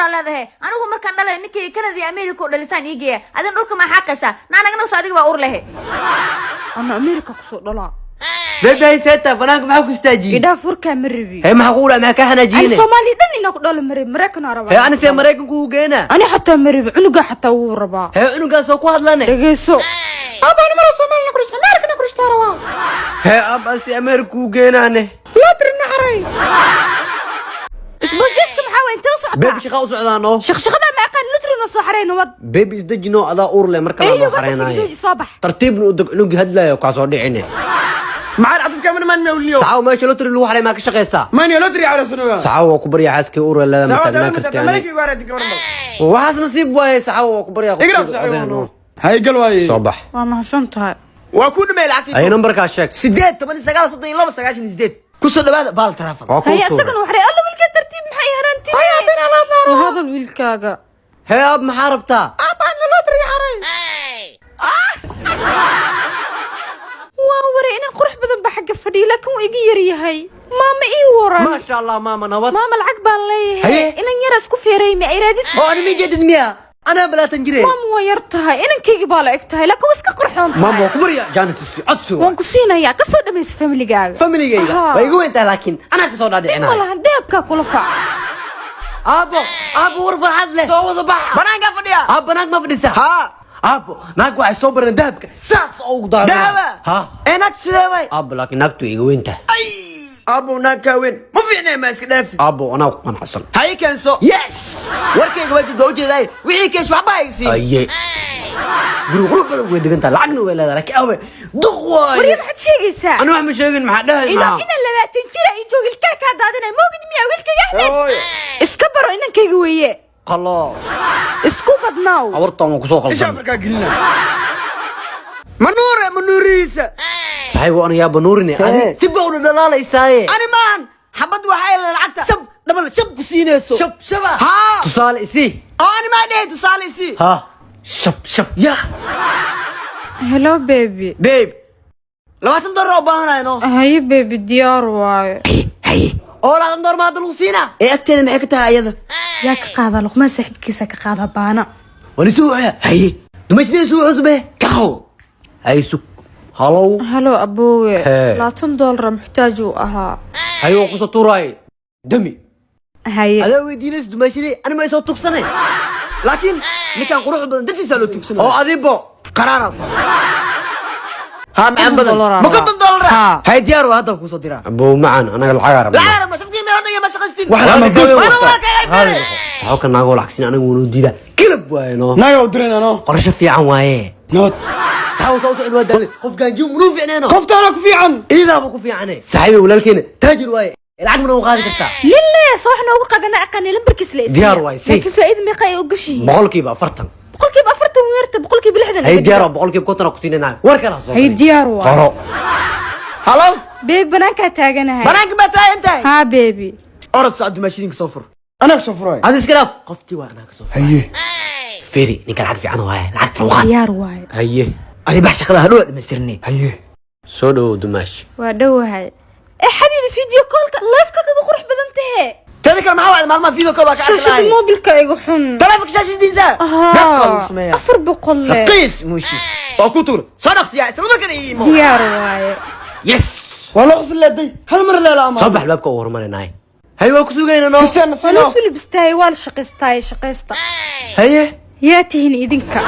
Uraa leedahay. Anigu markaan dhalay ninkii Canada iyo America oo dhalisaan ii geeya. Adina dhulka maa xaaqaysaa? Naa naga naqso, adiga baa uur lehe. Ana America kusoo dhalaa. Baby, haysata banaanka, maxaa ku istaajiyey? Idhaa, furkaa ma rabi. Hee, maxaa kugu dhaca? Maxaa kaa Ani xanaajiyene? Soomaaliya dhan inaa ku dhalo ma rabi, Maraykan aa rabaa. Hee, ani see Maraykanku uu geynaa? Ani xataa ma rabi, cunugaa xataa wuu rabaa. Hee, cunugaas oo ku hadlane. Dhegeyso, aabaan mara Soomaalina ku dhashay, Amerikana ku dhashtaa rabaa. Hee, ab asi Ameerika uu geenaane. Lootrina xaray Isbuujiiska maxaa way? Intee u socotaa? Baby, shaqa u socdaano. Shaqshaqada ma aqaan, lotrina soo xarayna, wad. Baby, isdejino, adaa uur leh marka Eeyo. lama Warka xareynayo. jooji, soo bax. Tartiibna u deg, cunugii hadlaayo kaa soo dhicine. Maxaa cadadka mana maan mawliyo? Saxaawo, meesha lotri lagu xaray maa ka shaqaysaa? Mani lotri carasanooga. Saxaawo, waa ku baryaa, xaaskii uur leeda ma taagnaan karti ani. Maraykanka waaraadi gabar bal. Waxaas nasiib waaye. Saxaawo, waa ku baryaa. Igraf saxiib hay gal waaye. Soo bax. Waa mahadsan tahay. Waa ku dhamay lacagtii. Ay, nambarkaa sheeg. 8 19 32 98. Kusoo dhawaada baal taraafad. Waa ku Haya. tuuray. Isagana waxray alla wiilka tartiib, maxay haranti? Waa hadal wiilkaaga. Hee, ab, maxaa rabtaa? Aabaan lotri xaray. Waa waray, inaan qurux badan baa xagga fadhiya, laakiin wuu iga yaryahay. Maama, ii waran. Maasha Allah, maama, nabad. Maama, lacag baan leeyahay. Haye. Inan yara isku feeraymi ay raadis. Oo ani ma jeedid miya? Anaa 20 jire. Maama, waa yar tahay, inankaygi baa la eg tahay, laakiin waa iska qurxoon tahay. Maama, waa ku baryaa, jaanis codsi. Waan ku siinayaa, kasoo dhamaysa familigaaga. Familigayga Ahaa. waa iga weyn tahay, laakiin anaa kasoo dhaadhicinaya. Malahan deebkaa kula fac. Aabo, aabo, war farxad leh, soo wada baxa. Banaanka fadhiya. Aabo, banaanka ma fadhisa? Haa. Aabo, naag waxay soo bareen dahabka saas oo ugu daadana. Dahaba. Ha. Ee, naag sidee way? Aabo, laakiin naagtu way iga weyn tahay. Aabo, naag kaa weyn ma fiicnay, ma iska dhaafsid? Aabo, anaa ku qanacsan. Hay, keenso. Yes. Warkayga waa jid, waa ujeedaay wixii keesh waxba haysiin. Aye, guri qurux badan way degan tahay, lacagna way leedahay, laakiin aabe duq waaye. Warya, maxaad sheegaysaa? Ani wax ma sheegin, maxaa dhahay? Ino maxaa inan 20 jira iyo joog ilkaha kaa daadinay moogid miyaa? Wiilkayga Axmed Hooy. iska baro, inankayga weeye. Qaloo. Isku badnaaw. Awartan waan kusoo Isha qaldan. Afrika gelina manuure manuurihiisa. Saxiib, ana yaaba nuurine adi si baa una dhalaalaysaaye. Ani maahan, xabad waxay le lacagta shab dhabal shab ku siinayso. Shab shaba. Haa. Tusaale isii. Oo ani maa dhehe, tusaale isii. Ha, shab shab ya. Hello, baby. Babe, $20 oo baahanayno. Haye baby, diyaar waaye. Haye. Oo $20 ma hadda lagu siinaa? Ee, agteeda maxay ka tahay ayada? Yaa ka qaadaa? Luqmaan saaxiibkiisa ka qaadaa baana. Wali suu wuxuu haye dumaysidee suu cusube. Ka qabo. Hay, sug, halow. Hello, aboowe. Hee. $20 muxtaaj uu ahaa. Haye, waa kusoo tuuraaye, dami. Haye. Adaa weydiinaysa dumayshadii, ani ma isoo tugsane. Laakiin ninkan quruxda badan dartiisaa loo tugsanaya. Oo adibo. Qaraara haa, macaan badan. $50 Ma $50? Haa. Hay, diyaar waa, hadda kusoo diraa. Abow macaan, anaga lacagaa rabnaa. Lacag ma shaqtiin meel hadda iyo ma shaqaystiin. Waxaan Waana waa kaga saxo ka naagoo lacagsin anaga wanu diidaa, kilab waaye no. Naga u dirin ano. Qorshe fiican waaye. Nabad. Saxo, soo socod, waa daalay, qof gaanjiw munuu fiicneeno. Qoftaana ku fiican. Iidaaba ku fiicane. Saaxiibe, walaalkeena taajir waaye, lacag mana u qaadi kartaa. Nin le soo wax noogu qadana aqaanay, lambarkiis la isiiya. Diyaar waaye, sii. Laakiin faa'iida meeqa ay ogashihiin? 40%. 40% weerta, 60%. Hay, diyaar waa, 50% ku siinayna, war kala soo. Hay, diyaar waa. Qoro. Halo. Baby, banaankaa taaganahay. Banaanka baa taagan tahay? Haa baby. Orod socod, dumaashidiinka soo fur, anaa soo furay. Adi iska dhaaf, qoftii waa anaa ka soo. Haye. Feri, ninka lacag fiican waaye, lacagta lagu qaad. Diyaar waaye. Haye. Adi bax, shaqada hadhow dhamaystirnay. Haye. Soo dhawow, dumaash. Waa dhowahay. Ee xabiibi, video callka liveka kaga qurux badan tahe. Tada kale maxaa waay? Maalmaha video call waa ka Shaashada arki. moobilka igu xun. Taleefanka shaashadiisa meeqa lagu sameeyaa? 400 le. Raqiis muushi oo ku tuur, soo dhaqsiyaa isla markana ii imo. Diyaar waaye. Yes. Waa loo qosleeday hal mar leela ama. Soo bax, albaabka u horumarinay. Hay, waa ku sugayna no. Waa loo sulibistaaye, waa la shaqaystaaye, shaqaysta. Haye. Yaa tihiin idinka?